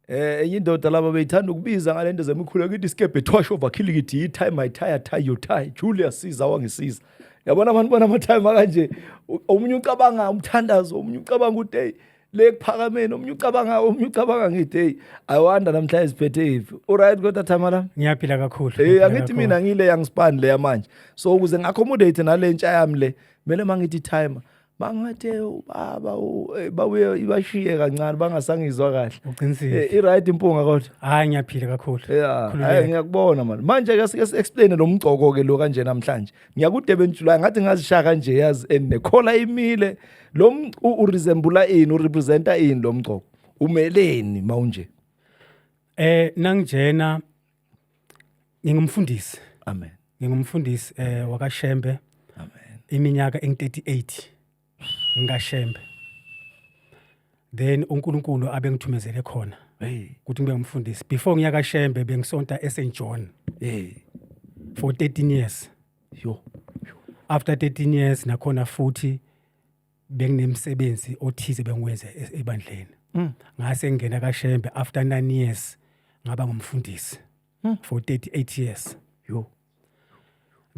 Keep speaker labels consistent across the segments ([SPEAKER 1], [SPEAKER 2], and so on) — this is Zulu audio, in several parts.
[SPEAKER 1] Enye indoda laba beyithanda ukubiza ngalento zemikhuleko, ithi isikebhe thwash over khilikithi, yi-tie my tie, tie your tie, Julius Caesar wangisiza. Yabona abantu banama-time kanje, omunye ucabanga umthandazo, omunye ucabanga ukuthi hey, le kuphakameni, omunye ucabanga, omunye ucabanga. Ngithi hey, I wonder namhlanje siphethe iphi. Uright kodwa, thama lami?
[SPEAKER 2] Ngiyaphila kakhulu.
[SPEAKER 1] Eh, angithi mina ngile young span le yamanje, so ukuze ngi-accommodate nale ntsha yami le, kumele mangithi timer, bangathi ubaba babuye ibashiye kancane, bangasangizwa kahle.
[SPEAKER 2] Uqinisile.
[SPEAKER 1] I-right impunga kodwa?
[SPEAKER 2] Hayi, ngiyaphila kakhulu.
[SPEAKER 1] Yeah, hayi, ngiyakubona manje. Manje ke sike explain lo mgcoko ke lo kanje namhlanje. Ngiyaku-Durban July, ngathi ngazishaya kanje yazi, and nekhola imile. Lo uresembula ini, urepresenta ini lo mgcoko? Umeleni mawunje?
[SPEAKER 2] Nangjena ngingumfundisi.
[SPEAKER 1] Amen.
[SPEAKER 2] Ngingumfundisi wakaShembe.
[SPEAKER 1] Amen.
[SPEAKER 2] Iminyaka engu-38 ngikaShembe. Then uNkulunkulu abengithumezele khona ukuthi ngibe ngumfundisi. Before ngiya kaShembe bengisonta eSt John for 13 years.
[SPEAKER 1] Yo.
[SPEAKER 2] After 13 years nakhona futhi benginemsebenzi othize bengiwenze ebandleni. Ngase ngingena kaShembe after 9 years, ngaba ngumfundisi for 38 years.
[SPEAKER 1] Yo.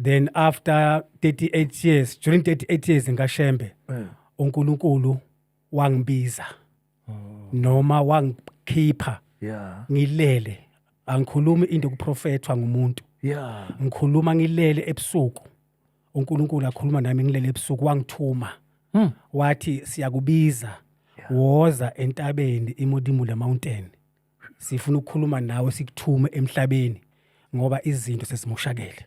[SPEAKER 2] Then after 38 years, during 38 years ngaShembe, uNkulunkulu wangibiza noma wangikhipha ngilele. Angikhulumi into kuprofethwa ngumuntu. Ngikhuluma ngilele ebusuku, uNkulunkulu akhuluma nami ngilele ebusuku, wangithuma, wathi, "Siyakubiza, woza entabeni iModimule Mountain, sifuna ukukhuluma nawe, sikuthume emhlabeni ngoba izinto sesimoshakele."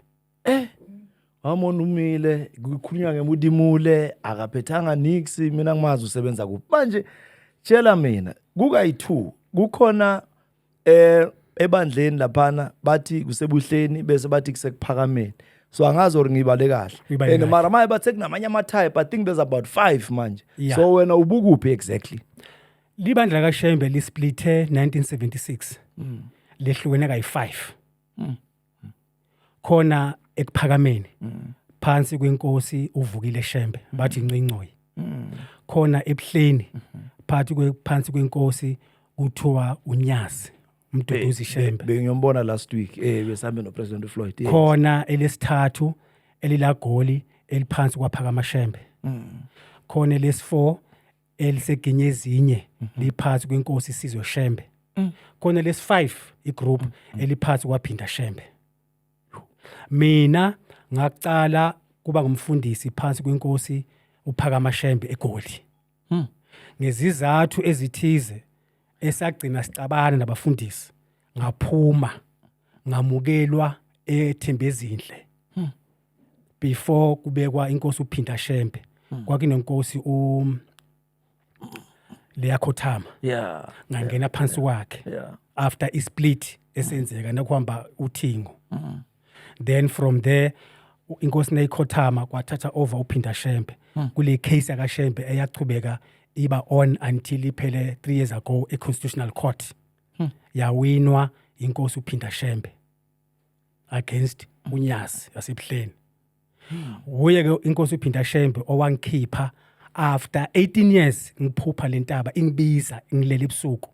[SPEAKER 1] Wamona umile kukhulunywa ngeModimule, akaphethanga nix. Mina ngimazi usebenza kuphi manje. Tshela mina, kukayi-2 kukhona ebandleni laphana, bathi kusebuhleni, bese bathi kusekuphakameni, so angazi or ngibale kahle.
[SPEAKER 2] Uyibale
[SPEAKER 1] And
[SPEAKER 2] kahle.
[SPEAKER 1] Mara manje bathe kunamanye ama-type, I think there's about five manje. So wena ubukuphi exactly?
[SPEAKER 2] Libandla kaShembe lisplithe 1976, lehlukene kayi-5. Khona ekuphakameni phansi kwenkosi uVukile Shembe, bathi Ncingcoyi. Khona ebuhleni phakathi phansi kwenkosi kuthiwa uNyazi Mduduzi Shembe.
[SPEAKER 1] Bengiyombona last week, besambe no-President Floyd, yes.
[SPEAKER 2] Khona elesithathu elilagoli eliphansi kwaPhakama Shembe. Khona elesi-4 eliseginye ezinye liphansi kwenkosi Sizwe Shembe. Khona lesi-5 igroup eliphansi kwaPhinda Shembe. Mina ngaqala kuba ngumfundisi phansi kwenkosi uPhakama Shembe eGoli. Ngezizathu ezithize esagcina sicabana nabafundisi, ngaphuma, ngamukelwa eThembezinhle. Before kubekwa inkosi uPhinda Shembe, kwakunenkosi u leyakhothama, ngangena phansi kwakhe after isplit esenzeka nakuhamba uthingo. Then from there inkosi nayikhothama kwathatha over uPhinda Shembe kule case yakaShembe eyachubeka iba on until iphele 3 years ago e-Constitutional Court, yawinwa inkosi uPhinda Shembe against uNyazi yasebuhleni. Uye ke inkosi uPhinda Shembe owangikhipha after 18 years ngiphupha lentaba ingibiza ngilele ebusuku.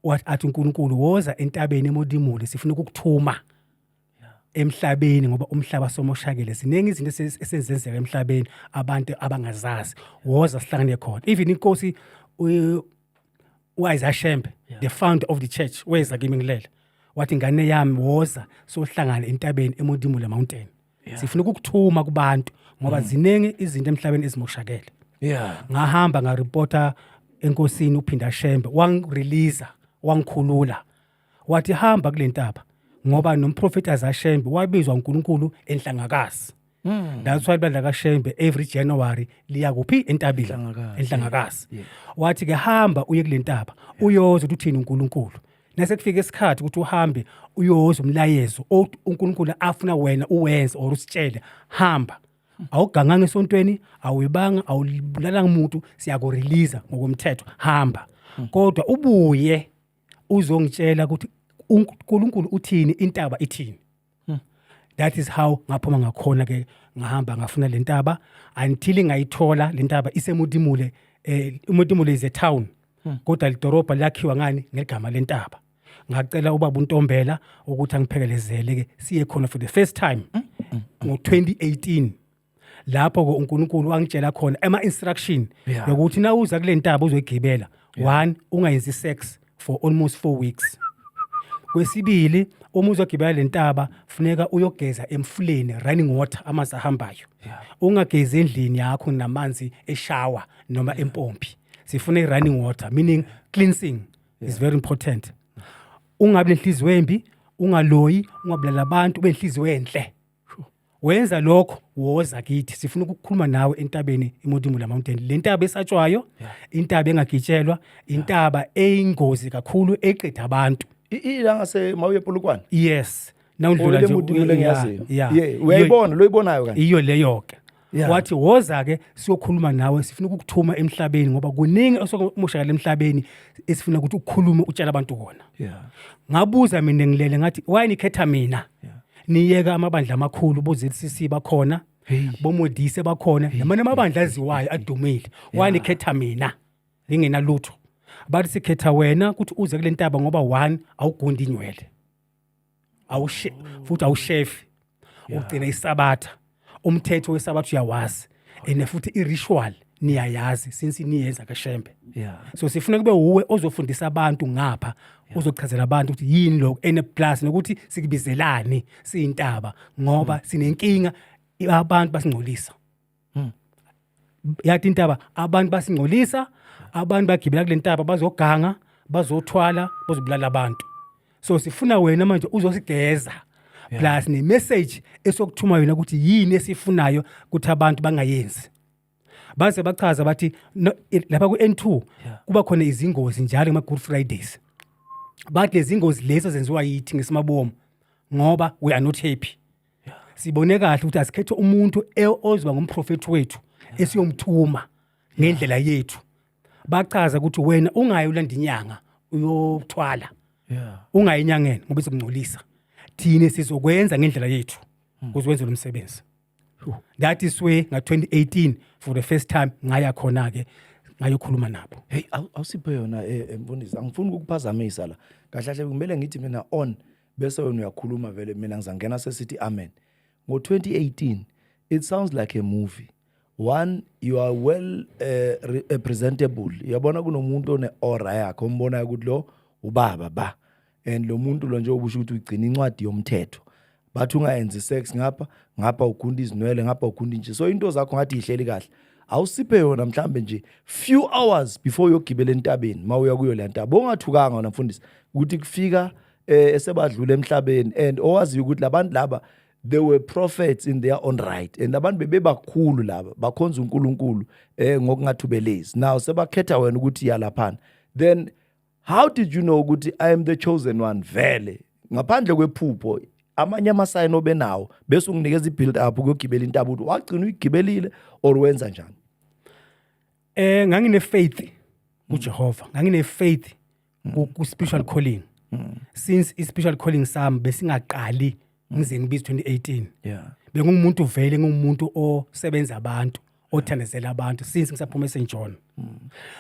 [SPEAKER 2] Wathi, athi uNkulunkulu, "Woza entabeni eModimule, sifuna ukukuthuma emhlabeni ngoba umhlaba somoshakele, ziningi izinto esezenzeka emhlabeni abantu abangazazi, woza sihlangane khona." Even inkosi u-Isaiah Shembe, the founder of the church, weza kimi ngilele, wathi, "Ngane yami, woza sohlangana entabeni eModimule Mountain, sifuna ukukuthuma kubantu ngoba ziningi izinto emhlabeni ezimoshakele." Ngahamba ngareporta enkosini uPhinda Shembe, wangireleasa, wangikhulula, wathi, "Hamba kule ntaba," ngoba nomprofeti Isaiah Shembe wabizwa uNkulunkulu enhlangakazi. That's why ibandla kaShembe every January liya kuphi? Entabeni.
[SPEAKER 1] Enhlangakazi.
[SPEAKER 2] Enhlangakazi. Wathi ke, "Hamba uye kule ntaba, uyozwa ukuthi uthini uNkulunkulu. Nase kufika isikhathi ukuthi uhambe uyozwa umlayezo othi uNkulunkulu afuna wena uwenze or usitshele, hamba. Awuganganga esontweni, awuyibanga, awubulalanga umuntu, siyakureleasa ngokomthetho, hamba. Kodwa ubuye uzongitshela ukuthi uNkulunkulu uthini, intaba ithini." That is how ngaphuma ngakhona ke, ngahamba ngafuna le ntaba until ngayithola le ntaba iseModimule. UModimule is a town. Kodwa lidorobha lakhiwa ngani? Ngegama lentaba. Ngacela ubaba uNtombela ukuthi angiphekelezele ke siye khona for the first time ngo-2018, lapho ke uNkulunkulu wangitshela khona ama instruction yokuthi nawuza kule ntaba uzoyigibela, one, ungayenzi sex for almost 4 weeks. Kwesibili, uma uzogibela le ntaba funeka uyogeza emfuleni, running water, amanzi ahambayo. Ungagezi endlini yakho namanzi eshower noma empompi. Sifuna i-running water, meaning cleansing is very important. Ungabi nenhliziyo embi, ungaloyi, ungabulala abantu, ube nenhliziyo enhle. Wenza lokho, woza kithi, sifuna ukukhuluma nawe entabeni iModimola Mountain. Le ntaba esatshwayo, intaba engagitshelwa, intaba eyingozi kakhulu eqeda abantu.
[SPEAKER 1] Ila ngase mawuye ePolokwane?
[SPEAKER 2] Yes, nawudlula
[SPEAKER 1] le
[SPEAKER 2] nje.
[SPEAKER 1] Modimola engiyaziyo.
[SPEAKER 2] Yeah.
[SPEAKER 1] Yeah, uyayibona lo oyibonayo kanje?
[SPEAKER 2] Iyo leyo ke. Wathi woza ke siyokhuluma nawe, sifuna ukukuthuma emhlabeni ngoba kuningi osokumoshakala emhlabeni esifuna ukuthi ukhulume, utshela abantu kona. Ngabuza mina ngilele, ngathi, "Why nikhetha mina, niyeka amabandla amakhulu, bo ZCC bakhona, boModise bakhona, namanye amabandla aziwayo adumile? Why nikhetha mina ngingenalutho?" Bathi sikhetha wena ukuthi uze kule ntaba ngoba, one, awugundi inywele, awushe futhi awushefi, ugcina isabatha, umthetho wesabatha uyawazi, and futhi i-ritual niyayazi since niyenza kaShembe. So sifuna kube uwe ozofundisa abantu ngapha, uzochazela abantu ukuthi yini lokho, and plus nokuthi sikubizelani siyintaba, ngoba sinenkinga, abantu basingcolisa. Yathi intaba abantu basingcolisa, abantu bagibela kule ntaba bazoganga, bazothwala, bazobulala abantu. So sifuna wena manje uzosigeza, plus ne-message esokuthuma yona ukuthi yini esifunayo ukuthi abantu bangayenzi. Baze bachaza bathi no, lapha ku-N2 kuba khona izingozi njalo ngama-Good Fridays. Bathi lezi ngozi lezo zenziwa yithi ngesimabomu ngoba we are not happy. Sibone kahle ukuthi asikhethe umuntu ozoba ngumprofethi wethu esiyomthuma ngendlela yethu. Bachaza ukuthi wena ungayi ulanda inyanga uyothwala, ungayi enyangeni ngoba izokungcolisa. Thina sizokwenza ngendlela yethu ukuze wenze lo msebenzi. That is where nga-2018 for the first time ngaya khona-ke, ngayokhuluma nabo.
[SPEAKER 1] Hey, awusiphe yona, mfundisi, angifuni ukukuphazamisa la. Kahle kahle kumele ngithi mina on bese wena uyakhuluma vele, mina ngizangena sesithi amen. Ngo-2018, it sounds like a movie. One, you are well presentable. Uyabona kunomuntu one aura yakhe ombonayo ukuthi lo ubaba ba. And lo muntu lo nje ubusho ukuthi ugcina incwadi yomthetho. Bathi ungayenzi sex ngapha, ngapha ugunda izinwele, ngapha ugunda inje. So into zakho ngathi ihleli kahle. Awusiphe yona mhlambe nje few hours before uyogibela entabeni, mawuya kuyo le ntaba. Ongathukanga wena mfundisi ukuthi kufika esebadlula emhlabeni and owaziyo ukuthi labantu laba, they were prophets in their own right, and abantu bebebakhulu laba bakhonza uNkulunkulu ngokungathubelezi. Now sebakhetha wena ukuthi yalaphana. Then how did you know ukuthi I am the chosen one vele, ngaphandle kwephupho, amanye amasayini obenawo, bese unginikeza i-build up ukuyogibela intaba, ukuthi wagcina uyigibelile or wenza njani?
[SPEAKER 2] Ngangine faith kuJehova, ngangine faith ku spiritual calling, since i spiritual calling sami besingaqali ngize ngibize 2018. Bengumuntu vele, ngumuntu osebenza abantu, othandazela abantu since ngisaphuma eSt John.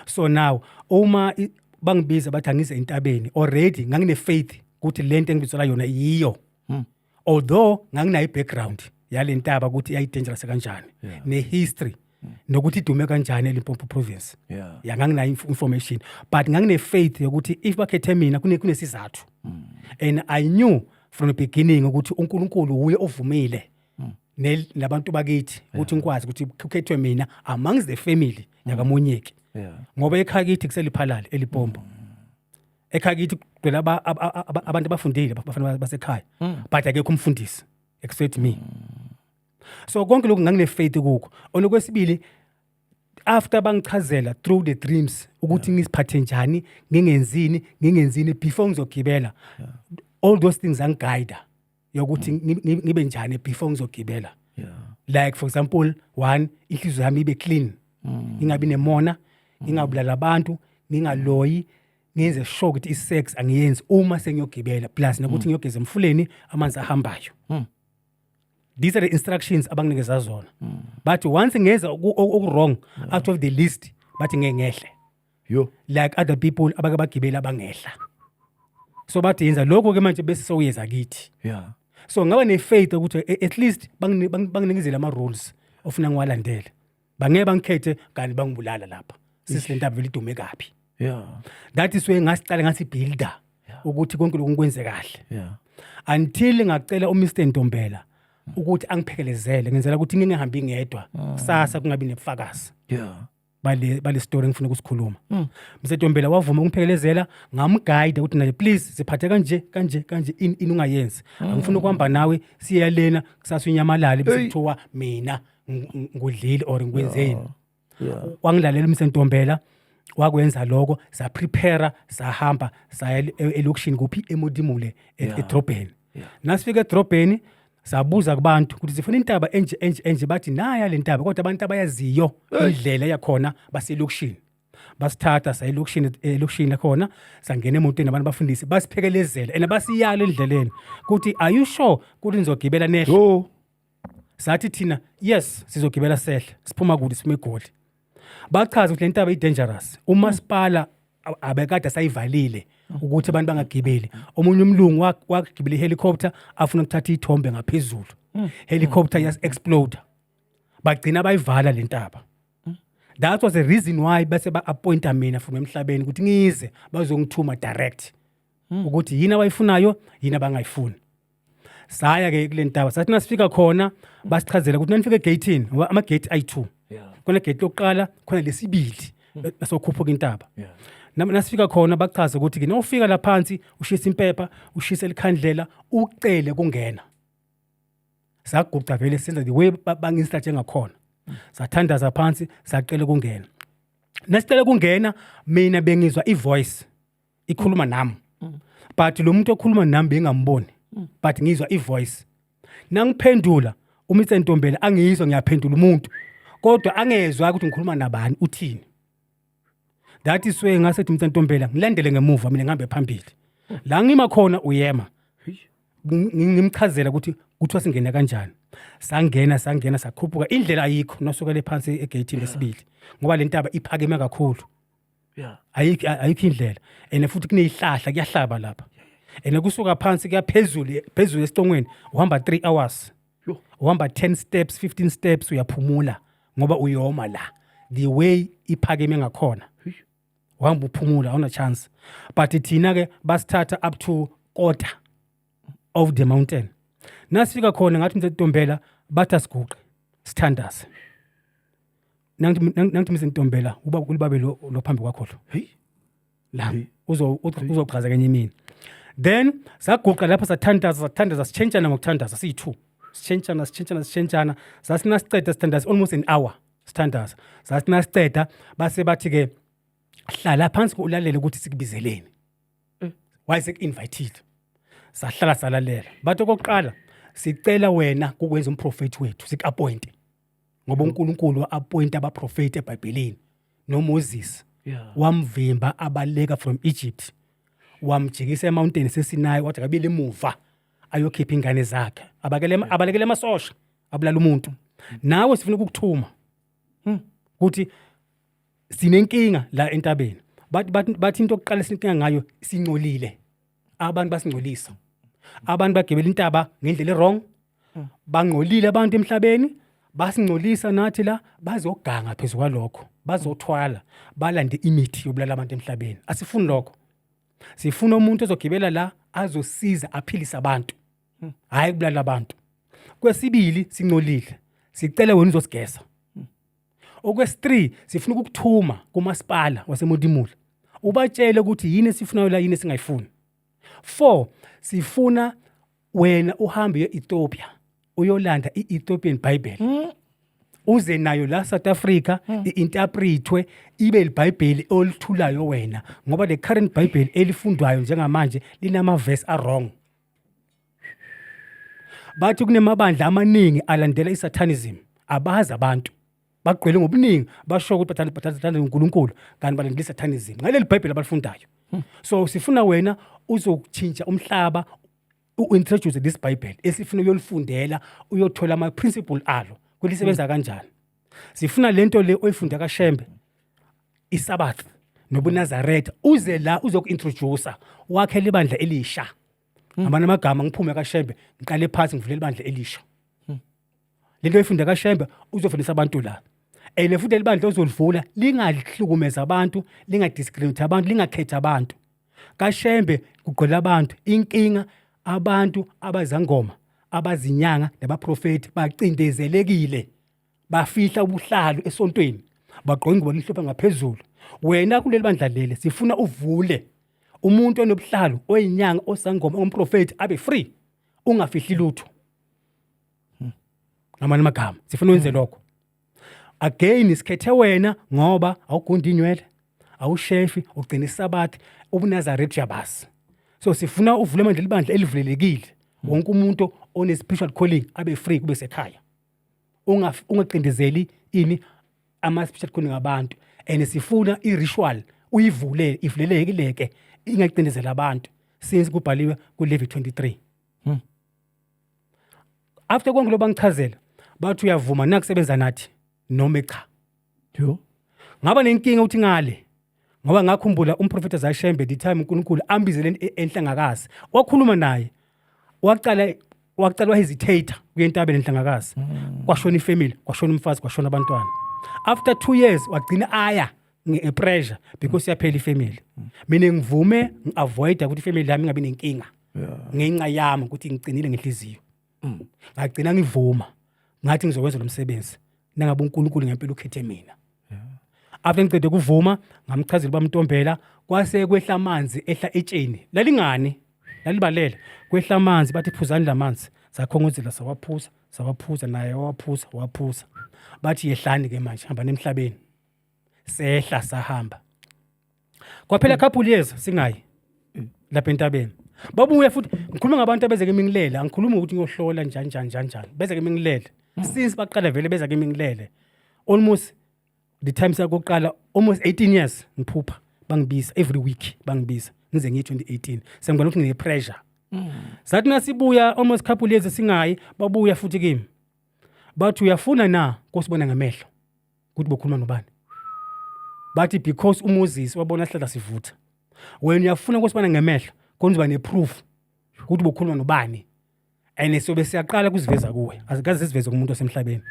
[SPEAKER 2] So now uma bangibiza bathi angize entabeni, already ngangine faith ukuthi lento engibizela yona yiyo, although nganginayo i-background yale ntaba ukuthi yayi-dangerous kanjani, ne-history, nokuthi idume kanjani eLimpopo province. Ya, nganginayo information, but ngangine-faith yokuthi if bakhethe mina kunesizathu, and I knew from the beginning ukuthi uNkulunkulu uye ovumile nabantu bakithi ukuthi ngikwazi ukuthi kukhethwe mina amongst the family yakaMonyeki, ngoba ekhaya kithi kuseLephalale eLimpopo. Ekhaya kithi kugcwele abantu abafundile, bafana basekhaya, but akekho umfundisi except me. So konke lokhu ngangine-faith kukho. Onokwesibili, after bangichazela through the dreams ukuthi ngiziphathe njani, ngingenzini, ngingenzini before ngizogibela, all those things angiguide yokuthi ngibe njani before ngizogibela. Like for example, one, inhliziyo yami ibe clean, ngingabi nemona, ngingabulala abantu, ngingaloyi, ngenze sure ukuthi i-sex angiyenzi uma sengiyogibela, plus nokuthi ngiyogeza emfuleni, amanzi ahambayo. These are the instructions abanginikeza zona. Bathi once ngenza oku-wrong, out of the list, bathi ngeke ngehle.
[SPEAKER 1] Yo.
[SPEAKER 2] Like other people abake bagibela bangehla, so bathi yenza lokho ke manje bese sowuyeza kithi. So ngaba ne-faith ukuthi at least banginikezele ama-rules ofuna ngiwalandele, bangeke bangikhethe kanti bangibulala lapha sisi, le ntaba vele idume kabi. That is why ngasicala ngathi builder ukuthi konke lokhu ngikwenze kahle until ngacela uMr Ntombela ukuthi angiphekelezele, ngenzela ukuthi ngingahambi ngedwa, kusasa kungabi nebufakazi bale story engifuna ukusikhuluma. Mr Ntombela wavuma ukungiphekelezela, ngamguide ukuthi naye, please, siphathe kanje kanje kanje, in ungayenzi, angifuni ukuhamba nawe siye lena, kusasa unyamalale bese kuthiwa mina ngudlile or ngikwenzeni. Wangilalela uMr Ntombela, wakwenza lokho, saprepare, sahamba saya elokishini kuphi, eModimule, edrobheni. Nasifika edrobheni sabuza kubantu ukuthi sifuna intaba enje enje enje, bathi naya le ntaba, kodwa abantu abayaziyo indlela yakhona baselokishini. Basithatha saya elokishini, elokishini khona sangena emotweni, abantu bafundisi basiphekelezela and basiyala endleleni ukuthi, "Are you sure ukuthi nizogibela nehle?"
[SPEAKER 1] Yo.
[SPEAKER 2] Sathi thina, "Yes, sizogibela sehle, siphuma kude, siphuma eGoli." Bachaza ukuthi le ntaba i-dangerous, umasipala abekade sayivalile ukuthi abantu bangagibeli. Omunye umlungu wagibela ihelicopter afuna ukuthatha ithombe ngaphezulu, helicopter yas explode, bagcina bayivala le ntaba. That was the reason why bese ba-appointa mina from emhlabeni ukuthi ngize bazongithuma direct ukuthi yini abayifunayo, yini abangayifuni. Saya ke kule ntaba, sathi nasifika khona basichazela ukuthi nanifika egate, ngoba ama-gate ayi-two, khona gate lokuqala, khona lesibili, bese ukhuphuka intaba. Nasifika khona bachaza ukuthi ke nawufika la phansi ushisa impepha, ushise likhandlela, ucele kungena. Saguqa vele, senza the way bangi-instruct ngakhona, sathandaza phansi, sacela kungena. Nasicela kungena, mina bengizwa ivoice ikhuluma nami, but lo muntu okhuluma nami bengamboni, but ngizwa ivoice. Nangiphendula uMr Ntombela angizwa ngiyaphendula umuntu, kodwa angezwa ukuthi ngikhuluma nabani, uthini. That is why ngasethi, "Mr Ntombela, ngilandele ngemuva, mina ngihambe phambili, la ngima khona uyema." Ngimchazela ukuthi kuthiwa singena kanjani. Sangena, sangena, sakhuphuka. Indlela ayikho nosukele phansi egate lesibili, ngoba le ntaba iphakeme kakhulu. Ayikho indlela and futhi kuneyihlahla, kuyahlaba lapha and kusuka phansi kuyaphezulu, phezulu esitongweni uhamba 3 hours.
[SPEAKER 1] Yo.
[SPEAKER 2] Uhamba 10 steps, 15 steps, uyaphumula ngoba uyoma la, the way iphakeme ngakhona. Uhamba uphumula, awuna chance. But thina ke basithatha up to quarter of the mountain. Nasifika khona ngathi, "Mr Ntombela," bathi asiguqe sithandaze. Nangithi, "Mr Ntombela, uba kulibabe lo phambi kwakho lo
[SPEAKER 1] Hey.
[SPEAKER 2] la uzochaza kenye imini." Then saguqa lapho, sathandaza, sathandaza, sitshentshana ngokuthandaza, siyi-two, sitshentshana, sitshentshana, sitshentshana. Sathi nasiceda sithandaza almost an hour sithandaza, sathi nasiceda base bathi-ke, "Hlala phansi ulalele ukuthi sikubizeleni." Wayeseku-invitile, sahlala salalela. Bathi, "Okokuqala sicela wena kukwenza umprofethi wethu, siku-appointe, ngoba uNkulunkulu wa-appointa abaprofethi eBhayibhelini noMoses wamvimba abaleka from Egypt, wamjikisa emountain seSinai, wathi akabile emuva ayokhipha ingane zakhe, abakele abalekele amasosha abulala umuntu. Nawe sifuna ukukuthuma ukuthi sinenkinga la entabeni." Bathi into yokuqala esinenkinga ngayo, singcolile, abantu basingcolisa, abantu bagibela intaba ngendlela e-wrong, bangcolile abantu emhlabeni, basingcolisa nathi la, bazoganga phezu kwalokho, bazothwala, balande imithi yobulala abantu emhlabeni. Asifuni lokho, sifuna umuntu ozogibela la azosiza aphilise abantu, hhayi kubulala abantu. Kwesibili, singcolile, sicela wena uzosigeza. Okwesi-3, sifuna ukukuthuma kumasipala waseModimula, ubatshele ukuthi yini esifunayo la, yini esingayifuni. 4, sifuna wena uhambe uye Ethiopia, uyolanda i-Ethiopian Bible, uze nayo la South Africa, i-interpretwe ibe libhayibheli olithulayo wena, ngoba le current Bible elifundwayo njengamanje linama verse a wrong." Bathi kunemabandla amaningi alandela isatanism, abazi abantu bagcwele ngobuningi, basho ukuthi bathanda uNkulunkulu kanti balandela isatanism ngaleli Bible abalifundayo. So sifuna wena uzokutshintsha umhlaba, u-introduce this Bible esifuna uyolifundela, uyothola ama principle alo kulisebenza kanjani. Sifuna lento le oyifunda kaShembe, iSabbath. nobuNazaretha, uze la uzoku-introduce wakhe libandla elisha. Ngamanye amagama, ngiphume kaShembe, ngiqale phansi, ngivule ibandla elisha. Lento oyifunda kaShembe uzofundisa abantu la, and futhi leli bandla ozolivula lingahlukumeza abantu, lingadiscriminate abantu, lingakhethi abantu. KaShembe kugqola abantu inkinga, abantu abazangoma, abazinyanga nabaprofeti bacindezelekile, bafihla ubuhlalu esontweni, bagqoka ingubo elimhlophe ngaphezulu. Wena kuleli bandla leli sifuna uvule, umuntu onobuhlalu, oyinyanga, osangoma, ongumprofeti abe free, ungafihli lutho. Ngamanye amagama, sifuna wenze lokho. Again, sikhethe wena ngoba awugundi inywele, awushefi, ugcina isabathi, ubuNazaretha uyabasi. So sifuna uvule manje libandla elivulelekile, wonke umuntu one spiritual calling abe free, kube sekhaya, ungacindezeli ini ama spiritual calling abantu. And sifuna i-ritual uyivule, ivulelekileke, ingacindezeli abantu, since kubhaliwe ku-Levi 23. After konke lo bangichazela, bathi uyavuma nakusebenza nathi noma cha?
[SPEAKER 1] Yo.
[SPEAKER 2] Ngaba nenkinga ukuthi ngale, ngoba ngakhumbula umprofeti Zashembe, the time uNkulunkulu ambizele enhlangakazi, wakhuluma naye, waqala wahesitate kuye entabeni enhlangakazi. Kwashona ifamily, kwashona umfazi, kwashona abantwana. After 2 years wagcina aya nge-pressure because yaphela ifamily. Mina ngivume, ngi-avoida ukuthi ifamily yami ingabi nenkinga ngenxa yami ukuthi ngicinile ngenhliziyo. Ngagcina ngivuma, ngathi ngizokwenza lo msebenzi nangabe uNkulunkulu ngempela ukhethe mina. After ngicede kuvuma, ngamchazela uBamntombela, kwase kwehla amanzi ehla etsheni, lalingani lalibalela, kwehla amanzi, bathi phuzani lamanzi. Sakhongozela, sawaphuza, sawaphuza, naye wawaphuza, waphuza. Bathi yehlani ke manje, hamba emhlabeni. Sehla, sahamba, kwaphela couple years singayi lapha entabeni. Babuya futhi. Ngikhuluma ngabantu abeze kimi ngilele, angikhulumi ukuthi ngiyohlola njani njani njani njani. Beze kimi ngilele, since baqala vele beza kimi ngilele. Almost the time sakuqala, almost 18 years ngiphupha bangibiza every week, bangibiza ngize ngiye 2018, sengibona ukuthi ngine pressure. Sathi nasibuya, almost couple years singayi, babuya futhi kimi, bathi uyafuna na kosibona ngamehlo ukuthi bokhuluma nobani? Bathi because uMoses wabona sihlahla sivutha, wena uyafuna kosibona ngemehlo khona uzoba neproof ukuthi bokhuluma nobani, and sobe siyaqala kuziveza kuwe, azikaze siziveze kumuntu osemhlabeni.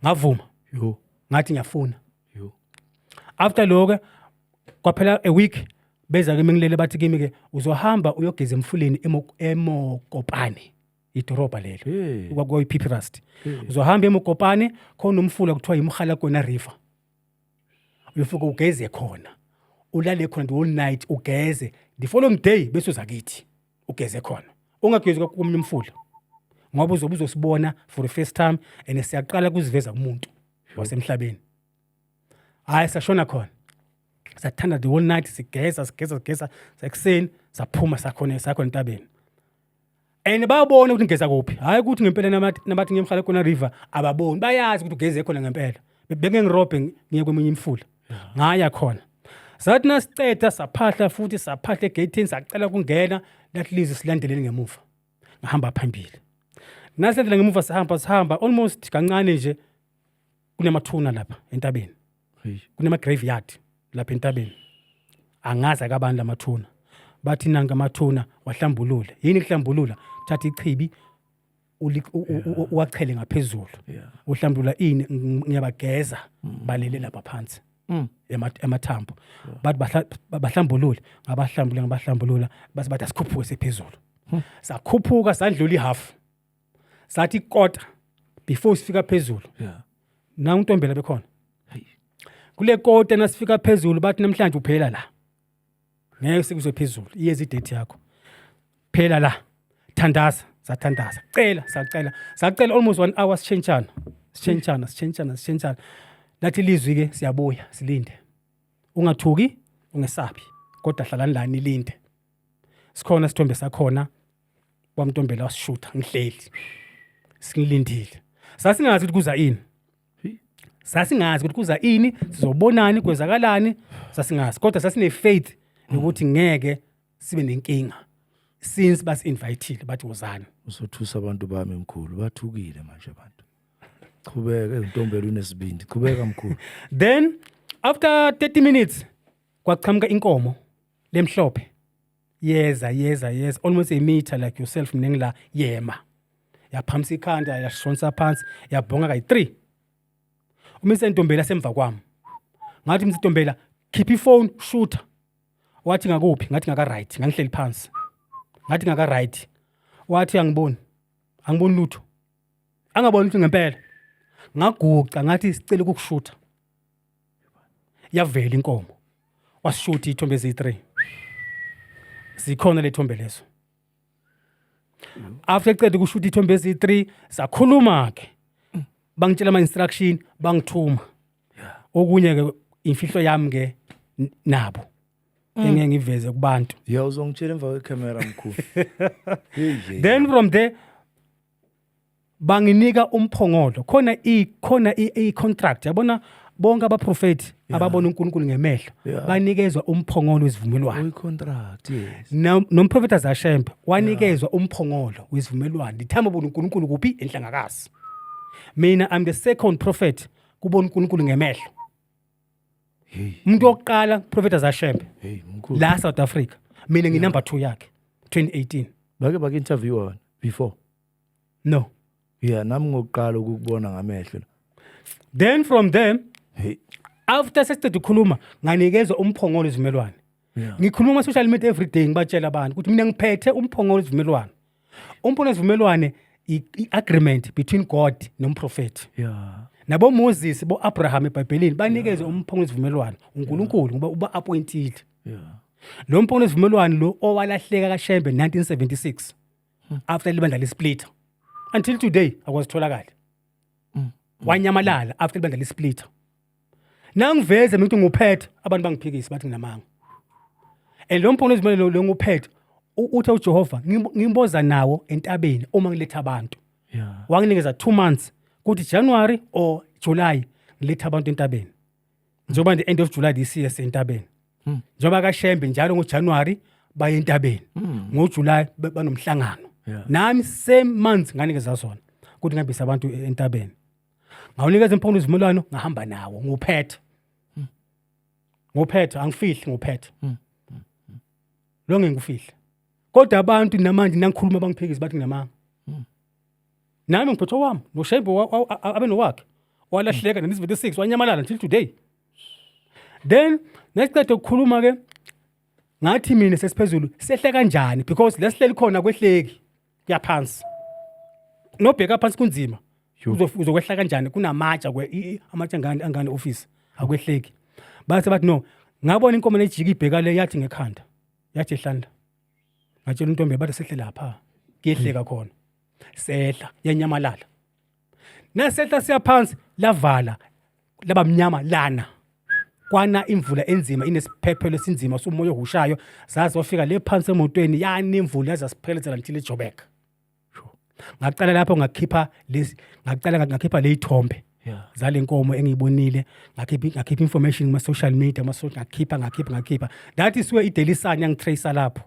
[SPEAKER 2] Ngavuma.
[SPEAKER 1] Yo.
[SPEAKER 2] Ngathi ngiyafuna.
[SPEAKER 1] Yo.
[SPEAKER 2] After lokho kwaphela a week, beza kimi ngilele, bathi kimi ke uzohamba uyogeza emfuleni eMokopane, idorobha lelo.
[SPEAKER 1] Hey.
[SPEAKER 2] Kwakuyi-Pipirust. Uzohamba eMokopane, khona umfula kuthiwa yiMogalakwena River, uyofika ugeze khona, ulale khona the whole night, ugeze the following day, bese uza kithi ugeze khona. Ungagezi komunye umfula ngoba uzobe uzosibona for the first time and siyaqala kuziveza kumuntu wasemhlabeni. Hayi, sashona khona, sathanda the whole night, sigeza, sigeza, sigeza, sekuseni saphuma, sakhona, sakhona entabeni, and bayabona ukuthi ngigeza kuphi. Hayi ukuthi ngempela nabathi ngeMogalakwena River, ababoni, bayazi ukuthi ugeze khona ngempela. Beke ngirobhe ngiye kweminye imfula. Ngaya khona, sathi nasiceda saphahla futhi, saphahla egeyithini, sacela kungena, lathi lizwe silandeleni ngemuva. Ngahamba phambili, nasilandela ngemuva, sihamba, sihamba almost kancane nje, kunemathuna lapha entabeni.
[SPEAKER 1] Hey.
[SPEAKER 2] Kunema-graveyard lapha entabeni, angazi akabani lamathuna. Bathi nanka amathuna, wahlambulule. Yini kuhlambulula? Thatha ichibi, uwachele ngaphezulu. Uhlambulula ini? Ngiyabageza, balele lapha phansi emathambo. Bathi bahlambulule, ngabahlambulula, ngabahlambulula, base bathi asikhuphuke sephezulu. Sakhuphuka, sandlula ihalf, sathi ikota before sifika phezulu, na untombela bekhona.
[SPEAKER 1] Hey.
[SPEAKER 2] Kule kota nasifika phezulu, bathi namhlanje uphela la, ngeke sikuzwe phezulu, iyeza idate yakho, phela la, thandaza. Sathandaza, cela, sacela, sacela almost one hour, sitshentshana, sitshentshana, sitshentshana, sitshentshana. Lathi lizwi ke siyabuya, silinde, ungathuki, ungesabi, kodwa hlalani la nilinde. Sikhona isithombe sakhona, kwamntombela wasishutha ngihleli singilindile. Sasingazi ukuthi kuza ini, sasingazi ukuthi kuza ini, sizobonani, kwenzakalani, sasingazi, kodwa sasine faith yokuthi ngeke sibe nenkinga since basi-invitile, bathi wozani.
[SPEAKER 1] Uzothusa abantu bami, mkhulu, bathukile manje abantu. Chubeka, ntombela, unesibindi, chubeka mkhulu.
[SPEAKER 2] Then after 30 minutes Kwaqhamuka inkomo lemhlophe, yeza yeza yeza, almost a meter like yourself, mina ngila, yema, yaphamisa ikhanda, yashonisa phansi, yabhonga kayi-3. Umise Ntombela semva kwami. Ngathi, "Mr Ntombela, khipha ifone, shooter." Wathi, "Ngakuphi?" Ngathi, "Ngaka right." Ngangihleli phansi. Ngathi, "Ngaka right." Wathi, "Angiboni, angiboni lutho." Angaboni lutho ngempela. Ngaguca, ngathi, "Sicela ukukushutha." Yavela inkomo, wasishutha iy'thombe eziyi-3. Zikhona le thombe lezo. After eceda ukushutha iy'thombe eziyi-3, sakhuluma-ke, bangitshela ama-instruction, bangithuma. Okunye-ke imfihlo yami-ke nabo engeke ngiveze kubantu.
[SPEAKER 1] Ya, uzongitshela emva kwekhamera, mkhulu. Hey, hey.
[SPEAKER 2] Then from there banginika umphongolo khona, i khona i-contract, yabona, bonke abaprofeti ababona uNkulunkulu ngemehlo banikezwa umphongolo wesivumelwano.
[SPEAKER 1] Uyi-contract, yes.
[SPEAKER 2] Nomprofeti Azashembe wanikezwa umphongolo wesivumelwano lithamba bona uNkulunkulu kuphi enhlangakazi. Mina, I'm the second prophet kubona uNkulunkulu ngemehlo.
[SPEAKER 1] Hey.
[SPEAKER 2] Umuntu wokuqala, Prophet Azashembe
[SPEAKER 1] Hey, mkhulu.
[SPEAKER 2] la South Africa. Mina ngi number 2 yakhe 2018.
[SPEAKER 1] Bake bake-interview wena before?
[SPEAKER 2] No.
[SPEAKER 1] Yeah, nami ngokuqala ukukubona ngamehlo la.
[SPEAKER 2] Then from there,
[SPEAKER 1] Hey.
[SPEAKER 2] after sesiceda ukukhuluma, nganikezwa umphongolo wesivumelwano. Ngikhuluma ama-social media every day, ngibatshela abantu ukuthi mina ngiphethe umphongolo wesivumelwano. Umphongolo wesivumelwano, i-agreement between God nomprofethi. Nabo Moses, bo-Abraham eBhayibhelini banikezwe umphongolo wesivumelwano uNkulunkulu ngoba uba appointile. Lo mphongolo wesivumelwano lo owalahleka kaShembe 1976 after libandla lisplitter, until today akwazitholakala, wanyamalala after libandla lisplitter. Nangiveze mina ukuthi nguphethe, abantu bangiphikisa, bathi nginamanga. And lo mphongolo wesivumelwano lo nguphethe, uthi uJehova ngimboza nawo entabeni uma ngiletha abantu. Wanginikeza 2 months kuthi January or July ngiletha abantu entabeni, njengoba the end of July this year sentabeni, njengoba kaShembe njalo ngoJanuary baye entabeni, ngoJuly banomhlangano. Nami same months nganikeza zona ukuthi ngihambise abantu entabeni. Ngawunikeza imphongolo wesivumelwano, ngahamba nawo, nguphethe, nguphethe, angifihli, nguphethe lo, ngeke ngikufihle. Kodwa abantu namanje nangikhuluma bangiphikisa, bathi nginamanga. Nami ngiphethe owami, noShembe abe nowakhe, walahleka 1976, wanyamalala until today. Then nesiqeda ukukhuluma ke, ngathi mina, sesiphezulu, sehle kanjani? Because lesihleli khona kwehleki, kuyaphansi, nobheka phansi kunzima. Uzokwehla kanjani kunamatshe amatshe angane office, akwehleki. Base bathi no, ngabona inkomo nejika ibheka le, yathi ngekhanda, yathi ehlanda. Ngatshela untombi, bathi sehle lapha, kuyehleka khona. Sehla, yanyamalala. Nasehla siya phansi, lavala, laba mnyama lana, kwana imvula enzima, inesiphephelo esinzima somoya ohushayo, zaze wafika le phansi emotweni, yani imvula yaze yasiphelezela until eJoburg. Ngaqala lapho ngakhipha lesi, ngaqala ngakhipha leyithombe zale nkomo engiyibonile. Ngakhipha information kuma social media, ama social, ngakhipha, ngakhipha, ngakhipha. That is where iDaily Sun yangitrace lapho,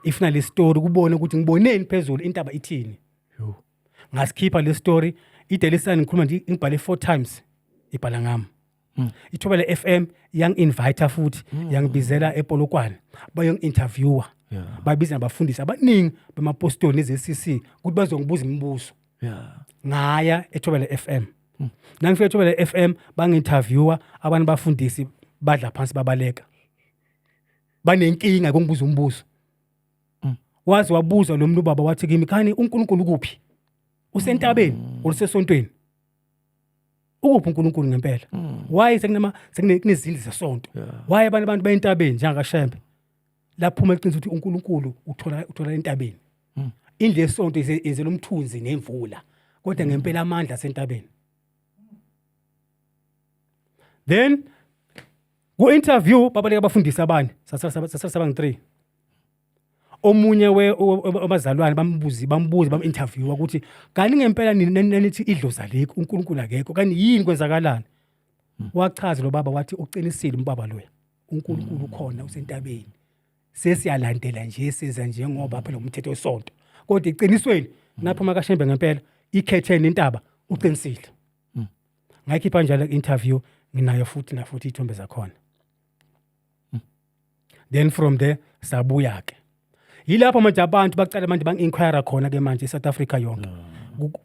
[SPEAKER 2] ifuna le story kubone ukuthi ngiboneni phezulu, intaba ithini.
[SPEAKER 1] Yo.
[SPEAKER 2] Ngasikhipha le story. iDaily Sun, ngikhuluma nje, ngibhale four times ibhala ngami. Ithobela FM yang-invite futhi, yangibizela ePolokwane, bayongi-interviewer. Babiza nabafundisi abaningi bemapostoli neze-CC ukuthi bazongibuza imibuzo. Ngaya eThobela FM. Nangifika eThobela FM, bangi-interviewer abantu, bafundisi badla phansi, babaleka, banenkinga kongibuza umbuzo. Waze wabuza lo muntu, baba, wathi kimi, "Khani uNkulunkulu ukuphi? Usentabeni olusesontweni? Ukuphi uNkulunkulu ngempela? Why sekunama sekunezindlu zesonto? Why abantu bayentabeni njengakaShembe?" Laphuma iqiniso ukuthi uNkulunkulu uthola entabeni. Indlu yesonto izele umthunzi nemvula, kodwa ngempela amandla asentabeni. Then ku-interview babaleka abafundisi abane, sasala sabangu-3. Omunye wabazalwane bambuze, bam-interviewa ukuthi, "Kani ngempela nina nanithi idlozi alikho, uNkulunkulu akekho, kani yini, kwenzakalani?" Wachaza lo baba, wathi, "Uqinisile umbaba loya, uNkulunkulu ukhona, usentabeni. Sesiyalandela nje, senza njengoba phela umthetho wesonto, kodwa eqinisweni naphuma kaShembe ngempela ikhetheni intaba, uqinisile." Ngayikhipha njalo interview, nginayo futhi nafuthi ithombe zakhona. Then from there sabuya ke. Yilapho manje abantu bacala manje bangi-inquire khona ke manje eSouth Africa yonke.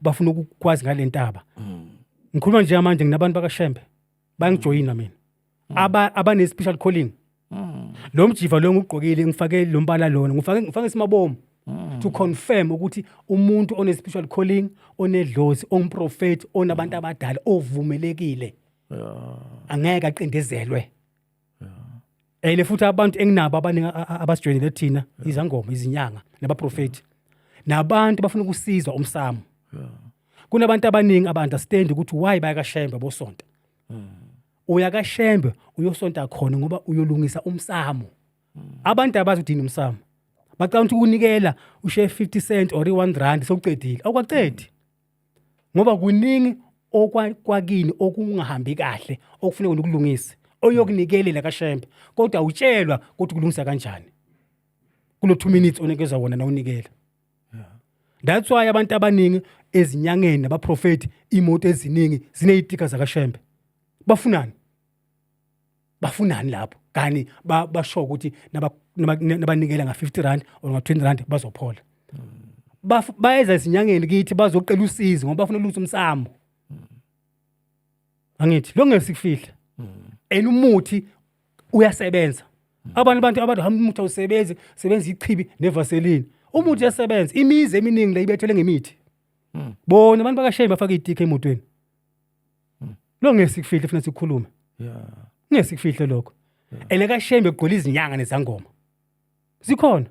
[SPEAKER 2] Bafuna ukukwazi ngale ntaba. Ngikhuluma nje manje nginabantu bakaShembe. Bangijoyina mina. Abane special calling. Lo mjiva lo ngugqokile, ngifake lo mbala lona, ngifake isimabomu to confirm ukuthi umuntu one spiritual calling, onedlozi, ongprofet, onabantu abadala, ovumelekile, angeke aqindezelwe. And futhi abantu enginabo abaningi abasijoyinile thina, izangoma, izinyanga nabaprofeti nabantu bafuna ukusizwa umsamo. Kunabantu abaningi aba-understand ukuthi why baya kaShembe bosonta. Uya kaShembe uyosonta khona ngoba uyolungisa umsamo. Abantu abazi ukuthi yini umsamo. Bacabanga ukuthi ukunikela ushiye 50 cent or i-1 rand sewucedile. Awukacedi, ngoba kuningi okwakini okungahambi kahle okufuneka ukulungisa oyokunikelela kaShembe, kodwa awutshelwa ukuthi kulungisa kanjani kulo 2 minutes onikeza wona nawunikela. That's why abantu abaningi ezinyangeni nabaprofeti, imoto eziningi zinezitika zakaShembe. Bafunani? Bafunani lapho? Kani basho ukuthi nabanikela nga-50 rand or nga-20 rand bazophola. Bayeza ezinyangeni kithi bazocela usizo ngoba bafuna ukulungisa umsamo. Angithi lo ngeke sikufihla, and umuthi uyasebenza. Abantu hamba, umuthi awusebenzi, sebenza ichibi nevaseline. Umuthi uyasebenza. Imizi eminingi le ibethele ngemithi. Bona abantu bakaShembe bafaka izitikha emotweni. Lo ngeke sikufihle, funa sikhulume. Ngeke sikufihle lokho. And kaShembe kugcwele izinyanga nezangoma, zikhona.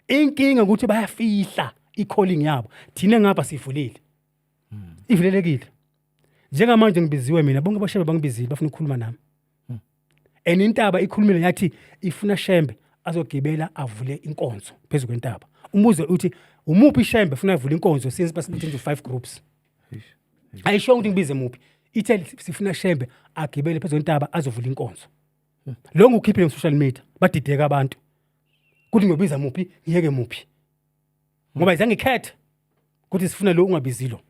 [SPEAKER 2] Inkinga ukuthi bayafihla i-calling yabo. Thina ngapha sivulile, ivulelekile. Njengamanje ngibiziwe mina, bonke boShembe bangibizile, bafuna ukukhuluma nami. And intaba ikhulumile yathi ifuna Shembe azogibela avule inkonzo phezu kwentaba. Umbuzo uthi umuphi Shembe funa avule inkonzo, since ba-split into five groups? Ayisho ukuthi ngibize muphi. Ithe sifuna Shembe agibele phezu kwentaba azovula inkonzo. Lo ngukhiphile ku-social media, badideka abantu kuthi ngiyobiza muphi, ngiyeke muphi, ngoba izange ngikhethe ukuthi sifuna lo, ungabizi lo.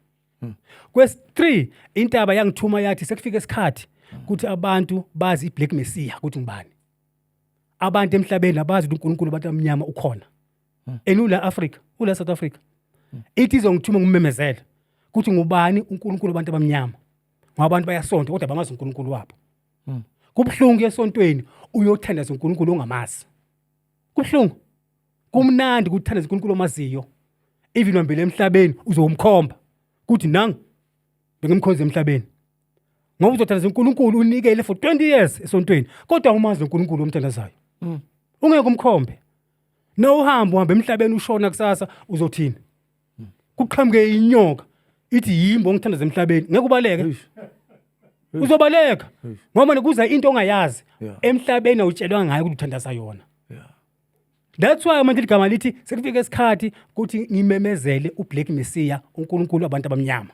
[SPEAKER 2] Kwesi-3, intaba yangithuma yathi sekufika isikhathi ukuthi abantu bazi i-Black Messiah ukuthi ngubani. Abantu emhlabeni abazi ukuthi uNkulunkulu abantu abamnyama ukhona and ula Africa, ula South Africa. Ithi izongithuma ngimemezele ukuthi ngubani uNkulunkulu abantu abamnyama, ngoba abantu bayasonta kodwa bamazi uNkulunkulu wabo. Kubuhlungu esontweni uyothandaza uNkulunkulu ongamazi. Kubuhlungu. Kumnandi ukuthandaza uNkulunkulu omaziyo. Even uhambele emhlabeni uzomkhomba kuthi nangu bengimkhonza emhlabeni, ngoba uzothandaza uNkulunkulu unikele for 20 years esontweni, kodwa umazi uNkulunkulu omthandazayo, ungeke umkhombe. Na uhamba uhambe emhlabeni, ushona kusasa, uzothini? Kuqhamuke inyoka ithi yimbo ngithandaza emhlabeni, ngeke ubaleke? Uzobaleka, ngoba kuza into ongayazi emhlabeni, awutshelwa ngayo ukuthi uthandaza yona. That's why manje ligama lithi sekufika isikhathi ukuthi ngimemezele uBlack Messiah, uNkulunkulu abantu abamnyama.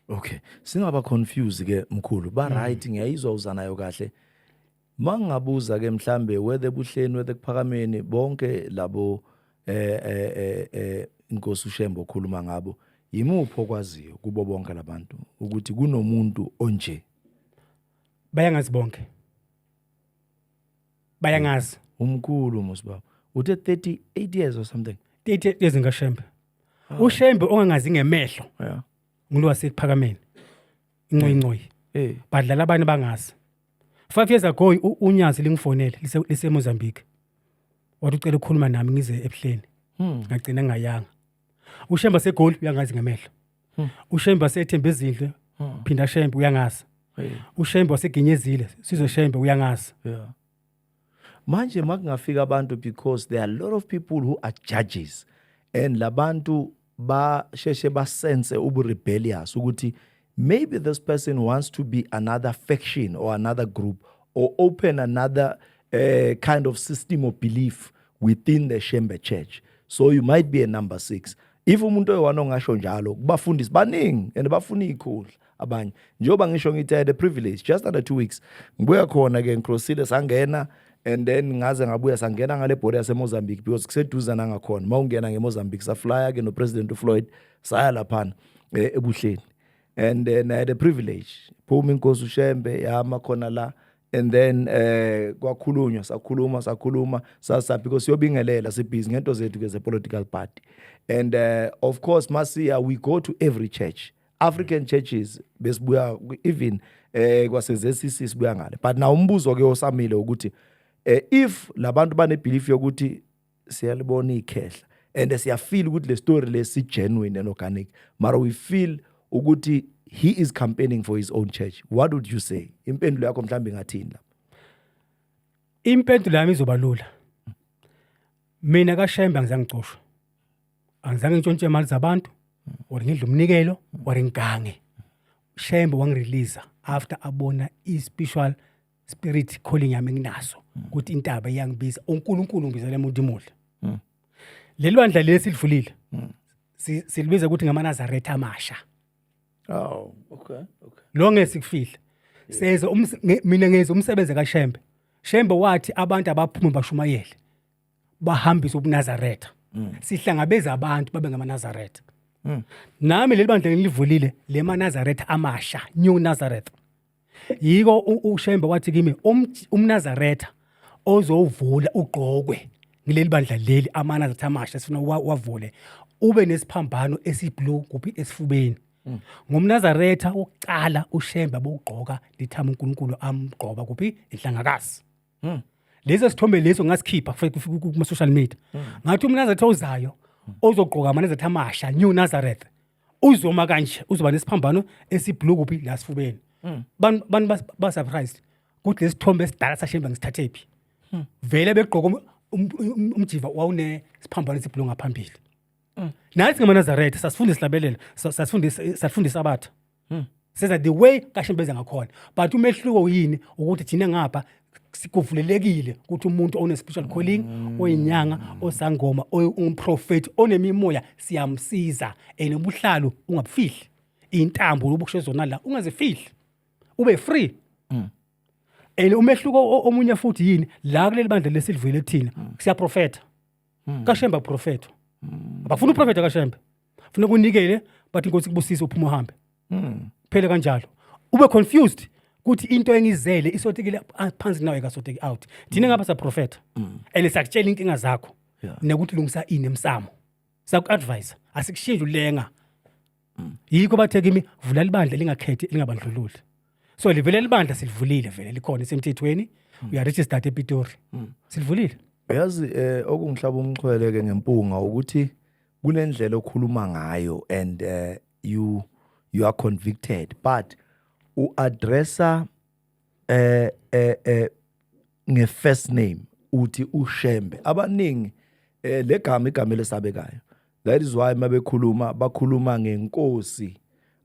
[SPEAKER 1] Okay, singaba confused ke mkhulu. Ba right, ngiyayizwa uza nayo kahle. Mangabuza ke mhlambe, whether ebuhleni, whether kuphakameni, bonke labo inkosi uShembe okhuluma ngabo, yimuphi okwaziyo kubo bonke labantu ukuthi kunomuntu onje?
[SPEAKER 2] Bayangazi bonke, bayangazi.
[SPEAKER 1] Umkhulu musibaba uthe 38 years or something.
[SPEAKER 2] 38 years ngaShembe. UShembe ongangazi ngemehlo ngulo wasekuphakameni, incoyi incoyi. Badlala abanye bangazi. 5 years ago uNyazi lingifonele lise Mozambique, wathi ucela ukukhuluma nami, ngize ebuhleni. Ngagcina ngayanga. UShembe seGoli uyangazi ngemehlo. UShembe wasethemba ezindle, phinda Shembe, uyangazi. UShembe waseginyezile, Sizwe Shembe, uyangazi.
[SPEAKER 1] Yeah. Manje makungafika abantu, because there are a lot of people who are judges and labantu basheshe basense ubu rebellious ukuthi maybe this person wants to be another faction or another group or open another kind of system of belief within the Shembe church. So you might be a number 6. If umuntu oyi-one ongasho njalo kubafundisi baningi and bafuna izikhundla abanye, njengoba ngisho ngithi I had a privilege just under 2 weeks ngibuya khona ke, ngicrossile sangena and then ngaze ngabuya sangena ngale border yaseMozambique because kuseduze nangakhona mawungena ngeMozambique. Saflya ke noPresident uFloyd saya laphana ebuhleni and then I had a privilege, phuma inkosi uShembe yama khona la. And then kwakhulunywa, sakhuluma, sakhuluma, sasa because siyobingelela, sibhizi ngento zethu ke ze-political party. And of course masiya, we go to every church, African churches, besibuya even kwase-ZCC, sibuya ngale. But now umbuzo ke osamile ukuthi if labantu bane belief yokuthi siyalibona ikhehla and siyafeel ukuthi le story lesi genuine and organic, mara we feel ukuthi he is campaigning for his own church, what would you say? Impendulo yakho mhlawumbe ingathini lapho?
[SPEAKER 2] Impendulo yami izoba lula. Mina kaShembe angizange ngicoshwe, angizange ngitshontshe imali zabantu or ngidle umnikelo or ngigange. Shembe wangirelease after abona i-spiritual spirit calling yami enginaso, ukuthi intaba iyangibiza, uNkulunkulu ngibizela emuntu imuhle. Leli bandla lesi silivulile, silibiza ukuthi ngamaNazaretha amasha.
[SPEAKER 1] Oh, okay.
[SPEAKER 2] Lo ngeke sikufihle, seze mina ngeze umsebenzi kaShembe. Shembe wathi abantu abaphume bashumayele, bahambise ubuNazaretha, sihlangabeza abantu babe ngamaNazaretha. Nami leli bandla ngilivulile lemaNazaretha amasha, New Nazareth. Yiko uShembe wathi kimi umNazaretha ozowuvula ugqokwe ngileli bandla leli amaNazaretha amasha sifuna wavule ube nesiphambano esiblue kuphi? Esifubeni. NgumNazaretha wokucala uShembe abowugqoka lithama uNkulunkulu amgqoba kuphi? Inhlangakazi. Leso sithombe leso ngasikhipha kuma social media, ngathi umNazaretha ozayo ozogqoka amaNazaretha amasha, New Nazareth, uzoma kanje, uzoba nesiphambano esiblue kuphi? La sifubeni. Bantu ba surprised ukuthi lesithombe esidala saShembe ngisithathe phi. Vele begqoka umjiva wawunesiphambano esiblue ngaphambili. Nathi ngamaNazaretha sasifunda isihlabelelo, sasifunda isabatha, senza the way kaShembe eza ngakhona. But umehluko yini? Ukuthi thina ngapha sikuvulelekile ukuthi umuntu one spiritual calling, oyinyanga, osangoma, umprofeti, onemimoya, siyamsiza. And ubuhlalo ungabufihli, intambo lobukusho zona la ungazifihli, ube free. And umehluko omunye futhi yini? La kuleli bandla lesilivulile thina siyaprofetha. KaShembe aprofetha, abafuna uprofetha kaShembe, funa kunikele, bathi inkosi kubusise, uphuma uhambe, phele kanjalo. Ube confused ukuthi into engizele isotekile phansi nayo ikasoteki out. Thina ngapha saprofetha and sakutshela inkinga zakho nekuthi lungisa ini emsamo, saku-advise, asikushintshe ulenga. Yikho bathe kimi vula libandla lingakhethi, lingabandlululi. So livele libandla silivulile, vele likhona, isemthethweni, uyaregistered ePitori, silivulile.
[SPEAKER 1] Yazi okungihlaba umxhwele ke ngempunga ukuthi kunendlela okhuluma ngayo and you are convicted, but uaddressa nge first name, uthi uShembe. Abaningi legama igama elesabekayo. That is why mabekhuluma bakhuluma ngenkosi,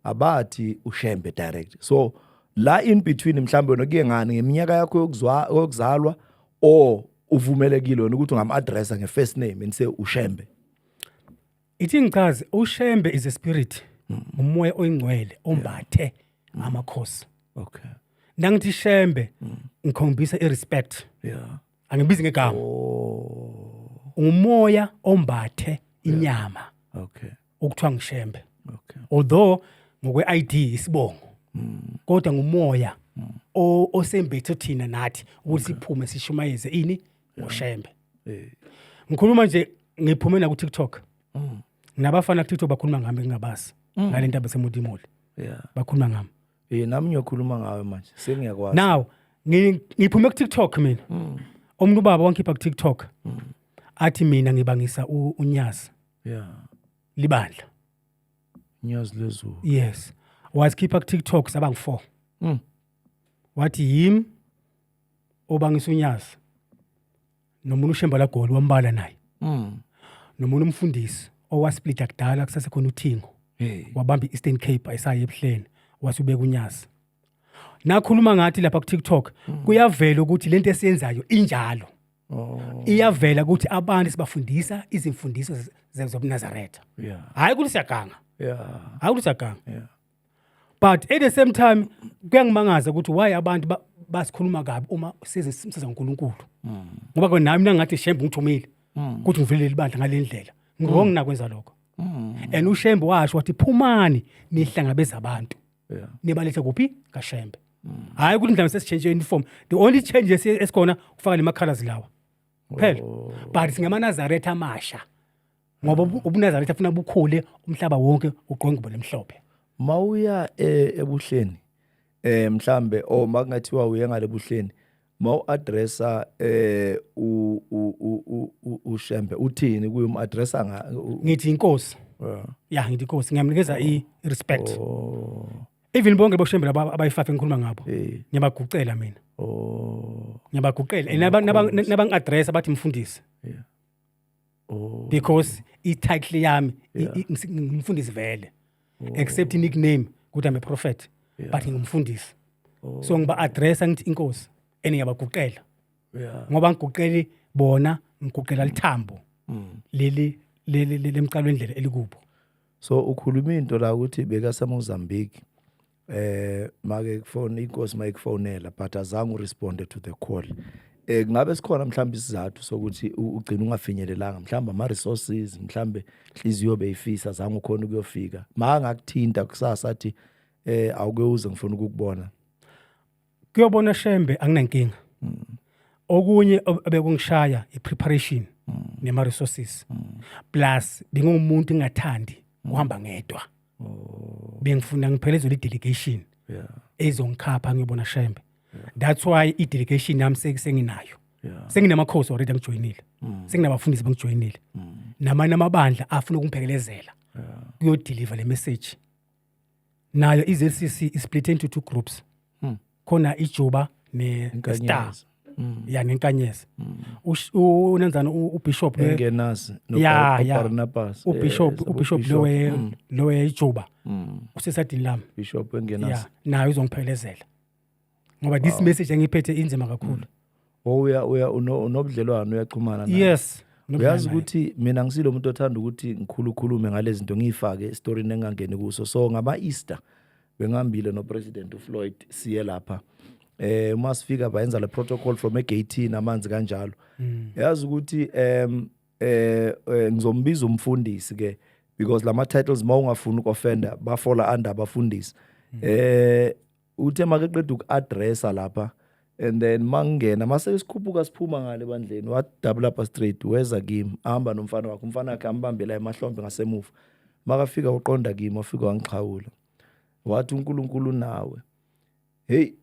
[SPEAKER 1] abathi uShembe direct. So la in between mhlambe wena kuye ngani ngeminyaka yakho yokuzwa, yokuzalwa, or uvumelekile wena ukuthi ungam-addressa nge-first name and say uShembe?
[SPEAKER 2] Ithi ngichaze, uShembe is a spirit, umoya oyingcwele ombathe amakhosi. Nangithi Shembe ngikhombisa irespect, angibizi ngegama. Umoya ombathe inyama okuthiwa ngishembe, although ngokwe-ID isibongo, kodwa ngumoya osembethe thina nathi ukuthi siphume sishumayeze ini ngoShembe. Ngikhuluma nje ngiphume na ku TikTok, nabafana ku TikTok bakhuluma ngami ngingabazi ngale ndaba seModimolle. Bakhuluma ngami.
[SPEAKER 1] Nami ngiyokhuluma ngawe manje, sengiyakwazi.
[SPEAKER 2] Now ngiphume ku TikTok mina, omunye ubaba wangikhipha ku TikTok athi mina ngibangisa uNyazi libandla.
[SPEAKER 1] Nyazi lezulu.
[SPEAKER 2] Yes, wasikhipha ku TikTok saba ngu4. Wathi yimi obangisa uNyazi nomunye uShemba lagoli wambala naye, nomunye umfundisi owasplita kudala kusasekhona uthingo, wabamba i-Eastern Cape ayisaye ebuhleni, wasubeka uNyazi. Nakhuluma ngathi lapha ku TikTok kuyavela ukuthi lento esiyenzayo injalo. Iyavela ukuthi abantu sibafundisa izimfundiso zobuNazaretha, hayi ukuthi siyaganga, hayi ukuthi siyaganga. But at the same time kuyangimangaza ukuthi why abantu basikhuluma kabi uma size simsiza uNkulunkulu, ngoba ke nami nangathi Shembe ngithumile ukuthi ngivulele libandla ngale ndlela, ngiwrong nakwenza lokho. And uShembe washo wathi phumani nihlangabeza abantu, nibalethe kuphi? KaShembe. Hayi ukuthi mhlawumbe sesitshentshe uniform. The only change esikhona ufaka lema colors lawa kuphela, but singamaNazaretha amasha, ngoba ubuNazaretha funa bukhule umhlaba wonke, ugqoke ingubo lemhlophe.
[SPEAKER 1] Mawuya ebuhleni, mhlambe o makungathiwa uye ngale buhleni, mawu addressa u u u uShembe, uthini kuye? Um addressa nga
[SPEAKER 2] Ngithi inkosi. Ya, ngithi inkosi, ngiyamnikeza i respect. Even bonke boShembe laba abayi-5 engikhuluma ngabo, ngiyabagucela mina. Ngiyabaguqela and nabangi-addressa bathi mfundisi, because i-title yami ngimfundisi vele, except i-nickname ukuthi I'm a prophet, but ngingumfundisi. So ngiba-addressa ngithi inkosi and ngiyabaguqela, ngoba ngiguqeli bona, ngiguqela lithambo leli lemcalo wendlela elikubo.
[SPEAKER 1] So ukhuluma into la ukuthi bekase Mozambique, make kufona inkosi, mayikufonela, but azange uresponde to the call. Kungabe sikhona mhlawumbe isizathu sokuthi ugcina ungafinyelelanga, mhlawumbe ama resources, mhlawumbe inhliziyo beyifisa, azange ukhona ukuyofika? Mangakuthinta kusasa athi awuke uze, ngifuna ukukubona.
[SPEAKER 2] Kuyobona Shembe anginankinga. Okunye obekungishaya i-preparation nema-resources, plus bengingumuntu engathandi kuhamba ngedwa. Bengifuna ngiphelezwe i-delegation ezongikhapha ngiyobona Shembe. That's why i-delegation yami senginayo. Senginamakhosi already angijoyinile, senginabafundisi bangijoyinile, namanye amabandla afuna ukungiphekelezela kuyodeliver le message. Nayo i-ZCC is split into two groups. Khona ijuba ne-star.
[SPEAKER 1] Inkanyezi.
[SPEAKER 2] Ya, nenkanyezi. Unenzani ubishop
[SPEAKER 1] Engenasi.
[SPEAKER 2] Ya.
[SPEAKER 1] Barnabas.
[SPEAKER 2] Ubishop, ubishop lowe lowe ijuba usesadini lami.
[SPEAKER 1] Bishop engenasi.
[SPEAKER 2] Ya, nayo izongiphelezela ngoba this message engiphethe inzima kakhulu.
[SPEAKER 1] Oh, uya unobudlelwano, uyaxhumana naye?
[SPEAKER 2] Yes.
[SPEAKER 1] Uyazi ukuthi mina ngisilo umuntu othanda ukuthi ngikhulukhulume ngalezi zinto, ngiyifake esitorini engangeni kuso. So ngama Easter bengihambile no President uFloyd, siye lapha. Uma sifika bayenza le protocol from egate, amanzi kanjalo. Yazi ukuthi ngizombiza umfundisi ke, because lama titles, mawungafuni ukuoffenda, bafola under abafundisi. Uthe makeqeda uku-addressa lapha and then mangena, mase sikhuphuka siphuma ngale bandleni, wadouble up straight, weza kimi, ahamba nomfana wakhe. Umfana wakhe ambambe la emahlombe ngasemuva. Makafika uqonda kimi, wafika wangixhawula, wathi uNkulunkulu nawe. Hey,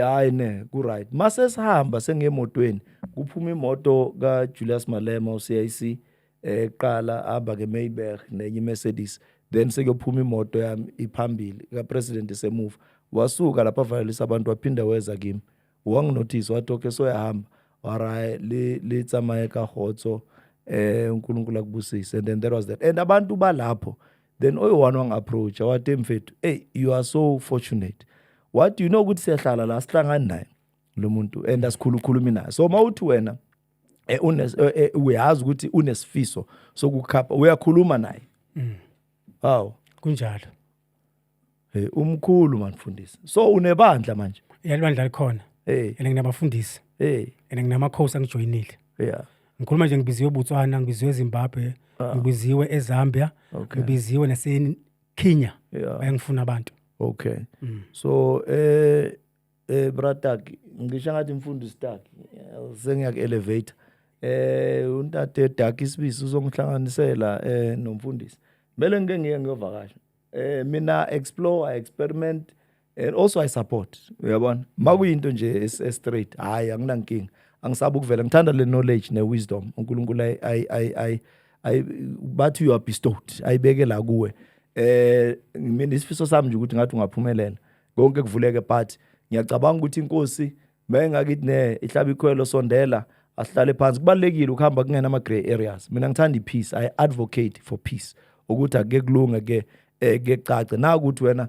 [SPEAKER 1] hayi ne, ku right. Mase sihamba sengemotweni, kuphuma imoto ka Julius Malema uCIC qala aba ke Maybach nenye Mercedes, then sekuyophuma imoto yami iphambili, ka president semuva. Wasuka lapha, avalelisa abantu, waphinda weza kimi, wanginotice, wathi okay, soyahamba, alright, le le tsamaye ka khotso, uNkulunkulu akubusise. And then there was that, and abantu balapho then oyi-one wangi-approach, wathi, "Mfethu, hey, you are so fortunate." What, you know ukuthi siyahlala la, sihlangani naye lo muntu and asikhulukhulumi naye. So mawuthi wena uyazi ukuthi unesifiso sokukhapha, uyakhuluma naye? Hawu.
[SPEAKER 2] Kunjalo.
[SPEAKER 1] Hey, umkhulu man, mfundisi. So unebandla manje?
[SPEAKER 2] Yalibandla likhona. And nginabafundisi and nginamakhosi angijoyinile. Ngikhuluma nje ngibiziwe eBotswana, ngibiziwe eZimbabwe, ngibiziwe eZambia, ngibiziwe nase Kenya. Bayangifuna abantu.
[SPEAKER 1] Okay, so bratak, ngisho ngathi mfundisi tak, sengiyaku elevate. Untate Dark isibisi uzongihlanganisela nomfundisi. Mele ngike ngiye ngiyovakasha. Mina explore, I experiment and also I support. Uyabona, makuyinto nje straight, hayi, anginankinga, angisabi ukuvela. Ngithanda le knowledge ne wisdom uNkulunkulu ay bathi you are bestowed, ayibeke la kuwe. Mina isifiso sami nje ukuthi ngathi ungaphumelela, konke kuvuleke, but ngiyacabanga ukuthi inkosi mayengakithi ne ihlaba ikhwelo, sondela, asihlale phansi. Kubalekile ukuhamba kungena ama grey areas. Mina ngithanda ipeace, I advocate for peace, ukuthi ake kulunge ke, ke cace na ukuthi wena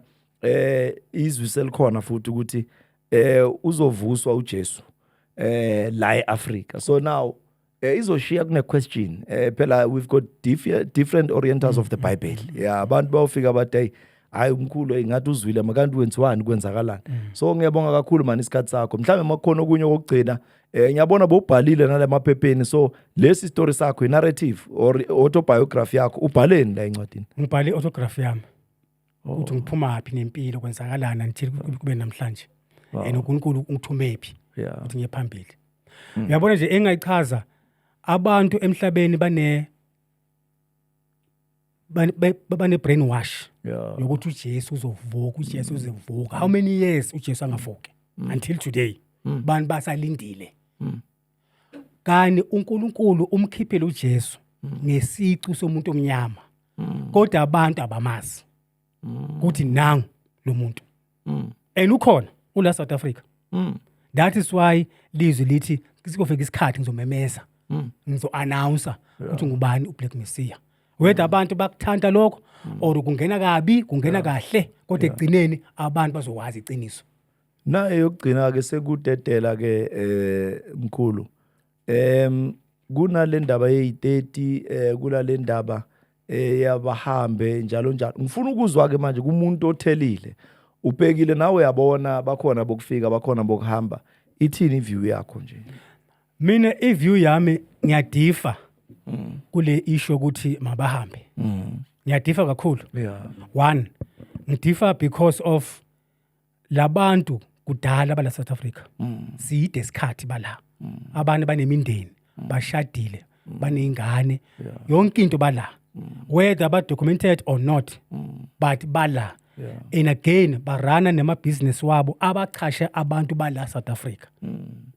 [SPEAKER 1] izwi selikhona futhi ukuthi uzovuswa uJesu la eAfrica. So now izoshiya kune question. Phela we've got different orientals of the Bible. Yeah, abantu bayofika bathi, "Hey, hayi umkhulu, hey, ngathi uzwile makanti wenziwani, kwenzakalani?" So ngiyabonga kakhulu mani isikhathi sakho. Mhlawumbe makukhona okunye okugcina. Ngiyabona bowubhalile nale maphepheni. So lesi story sakho, i narrative or autobiography yakho, ubhaleni la encwadini?
[SPEAKER 2] Ngibhale i-autograph yami ukuthi ngiphuma phi nempilo, kwenzakalani until kube namhlanje. And uNkulunkulu ungithumephi ukuthi ngiye phambili. Uyabona nje, engayichaza, abantu emhlabeni bane brainwash yokuthi uJesu uzovuka, uJesu uzovuka. How many years uJesu angavuki? Until today bantu basalindile. Kani uNkulunkulu umkhiphele uJesu ngesicu somuntu omnyama, kodwa abantu abamazi ukuthi nangu lo muntu and ukhona ula South Africa. That is why lizwi lithi sikofika isikhathi ngizomemeza, ngizo-announce ukuthi ngubani uBlack Messiah, whether abantu bakuthanda lokho or kungena kabi, kungena kahle, kodwa ekugcineni abantu bazokwazi iqiniso.
[SPEAKER 1] Na eyokugcina ke, sekudedela ke, mkhulu, kunale ndaba yeyi30, kulale ndaba yabahambe njalo njalo. Ngifuna ukuzwa ke manje kumuntu othelile, ubhekile nawe, uyabona bakhona bokufika, bakhona bokuhamba, ithini iview yakho nje?
[SPEAKER 2] Mina iview yami, ngiyadiffer kule issue ukuthi mabahambe. Ngiyadiffer kakhulu. One, ngidiffer because of labantu kudala bala South Africa, siyide isikhathi bala, abantu banemindeni, bashadile, baneyingane, yonke into bala, whether ba documented or not, but bala. And again, barana nemabhizinisi wabo, abachashe abantu bala South Africa,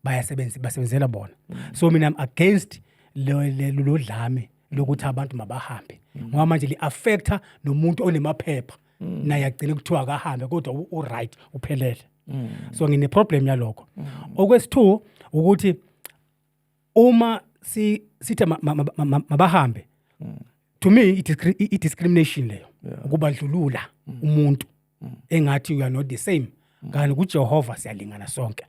[SPEAKER 2] bayasebenza, basebenzela bona. So mina I'm against lo dlame lokuthi abantu mabahambe, ngoba manje li affecta nomuntu onemaphepha, naye agcine kuthiwa akahambe, kodwa u-right, uphelele. So ngine problem yalokho. Okwesi-2 ukuthi uma si sithi mabahambe, to me it is i-discrimination leyo, ukubandlulula umuntu engathi you are not the same, kanti kuJehova siyalingana sonke.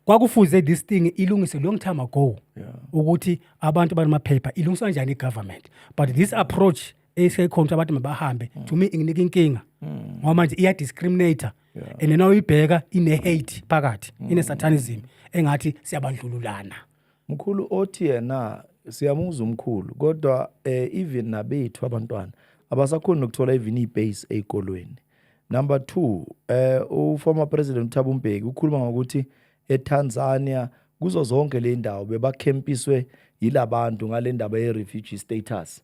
[SPEAKER 2] Kwakufuze this thing ilungise long time ago ukuthi abantu banamaphepha ilungiswa kanjani i-government, but this approach esekhona ukuthi abantu mabahambe, to me inginika inkinga, ngoba manje iya-discriminate and now uyibheka ine-hate phakathi, ine-satanism, engathi siyabandlululana.
[SPEAKER 1] Mkhulu, othi yena siyamuzwa umkhulu, kodwa even nabethu abantwana abasakhoni nokuthola even ibase ezikolweni. Number 2, u-former president Thabo Mbeki ukhuluma ngokuthi eTanzania, kuzo zonke le ndawo bebakhempiswe yilabantu ngale ndaba ye refugee status,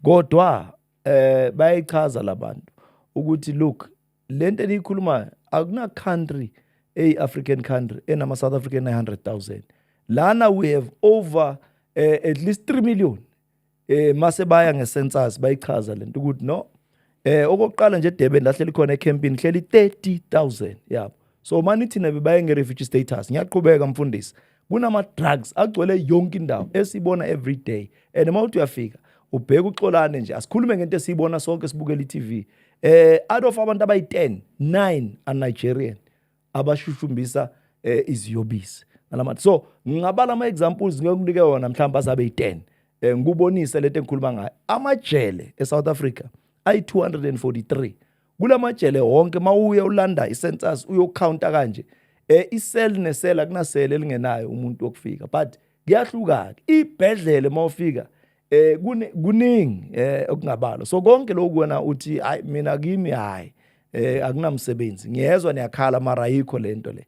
[SPEAKER 1] kodwa bayayichaza labantu ukuthi look, lento eniyikhulumayo, akuna country eyi African country enama South African 900,000 lana. We have over at least 3 million. Mase baya ngecensus, bayichaza lento ukuthi no, okokuqala nje eDurban lahleli khona ecampini hleli 30,000 yabo. So mani thina bebaye nge-refugee status. Ngiyaqhubeka mfundisi, kunama drugs agcwele yonke indawo esibona every day, and uma uthi uyafika ubheka uxolane nje, asikhulume ngento esiyibona sonke sibukela i-TV, out of abantu abayi-10, 9 are Nigerian abashushumbisa iziyobisi nalama. So ngingabala ama examples, ngiyokunike wona mhlawumbe azabe yi-10, ngikubonise lento engikhuluma ngayo. Amajele eSouth Africa ayi-243. Kulamajele wonke, mawuye ulanda icensus, uyocounta kanje, icell necell, akunasele elingenayo umuntu wokufika, but kuyahluka ke ibhedlele mawufika, kuningi okungabalwa. So konke lokhu wena uthi hayi, mina kimi hayi, akunamsebenzi. Ngiyezwa niyakhala, mara ayikho lento le.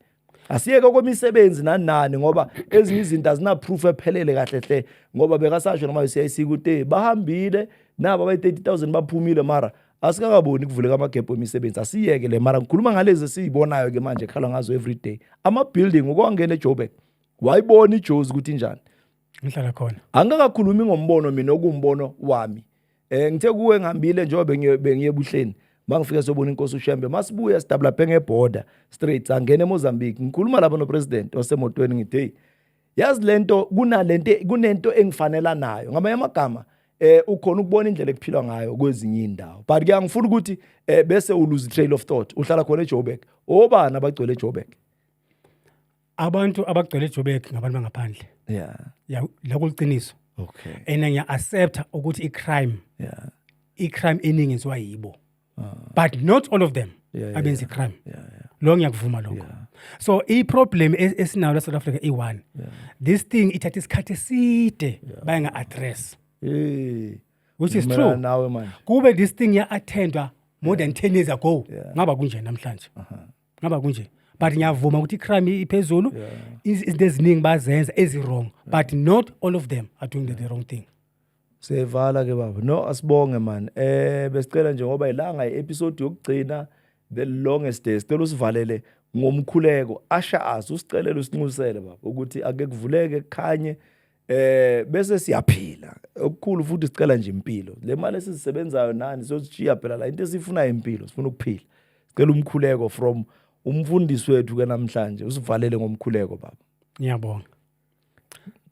[SPEAKER 1] Asiyeke kwemisebenzi nani nani, ngoba ezinye izinto azina proof ephelele kahle hle, ngoba bekasasho noma siyayisika ukuthi bahambile nabo abayi 30,000 baphumile, mara asikakaboni kuvuleka amagebhu emisebenzi. Asiyeke le, mara ngikhuluma ngalezi esiyibonayo ke manje, ekhala ngazo every day, ama building ukwangena eJoburg, wayibona iJozi ukuthi injani.
[SPEAKER 2] Ngihlala khona.
[SPEAKER 1] Angikakhulumi ngombono mina, okumbono wami. Ngithe kuwe ngihambile njengoba bengiye ebuhleni, mangifika sobona inkosi uShembe, masibuya sidabula ngeborder straight, sangena eMozambique. Ngikhuluma lapha nopresident wasemotweni, ngithi hey, yazi lento, kunalento, kunento engifanela nayo. Ngamanye amagama, ukhona ukubona indlela ekuphilwa ngayo kwezinye indawo, but ke angifuni ukuthi bese u lose trail of thought. Uhlala khona eJoburg, obani abagcwele eJoburg?
[SPEAKER 2] Abantu abagcwele eJoburg ngabantu bangaphandle. Ya, la kuliqiniso. And ngiya-accepta ukuthi i-crime i-crime eningi yenziwa yibo, but not all of them abenza i-crime. Lo ngiyakuvuma lokho. So i-problem esinayo la South Africa i-one, this thing ithatha isikhathi eside bayanga-address, which is
[SPEAKER 1] Ngivumelana
[SPEAKER 2] true.
[SPEAKER 1] Nawe manje.
[SPEAKER 2] Kube this thing ya-attendwa more than 10 years ago, ngaba kunje namhlanje? Ngaba kunje? But ngiyavuma ukuthi i-crime iphezulu, izinto eziningi bazenza ezi-wrong, but not all of them are doing the wrong thing.
[SPEAKER 1] Siyayivala ke, baba. No, asibonge man. Besicela nje, ngoba ilanga i-episode yokugcina, the longest day. Sicela usivalele ngomkhuleko. Asha as usicelele, usinxusele, baba, ukuthi ake kuvuleke, kukhanye, bese siyaphila. Okukhulu futhi sicela nje impilo. Le mali esizisebenzayo nani siyoshiya phela la, into esifunayo impilo, sifuna ukuphila. Sicela umkhuleko from umfundisi wethu ke namhlanje. Usivalele ngomkhuleko, baba.
[SPEAKER 2] Ngiyabonga.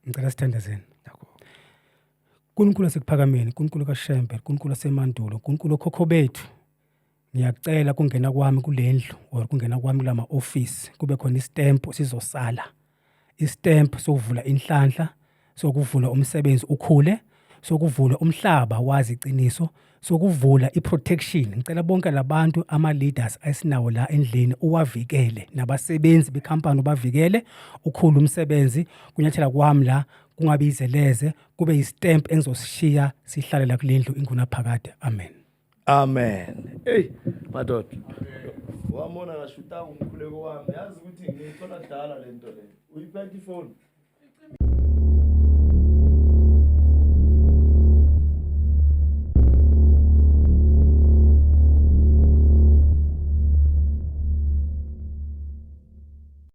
[SPEAKER 2] Ngicela sithandazeni. Nkulunkulu wasekuphakameni, Nkulunkulu kaShembe, Nkulunkulu wasemandulo, Nkulunkulu okhokho bethu, ngiyacela kungena kwami kulendlu or kungena kwami kulama office kube khona istamp sizosala, istamp sokuvula inhlanhla, sokuvula umsebenzi ukhule, sokuvula umhlaba wazi iqiniso, sokuvula i-protection. Ngicela bonke labantu, ama-leaders esinawo la endlini, uwavikele, nabasebenzi bekhampani ubavikele, ukhulu umsebenzi. Kunyathela kwami la kungabi izeleze, kube yistamp engizosishiya sihlale la kule ndlu ingunaphakade. Amen.
[SPEAKER 1] Amen. Hey, madoda. Wamona kashutanga umkhuleko wami. Yazi ukuthi ngiyithola kudala lento le. Uyiphethe ifoni?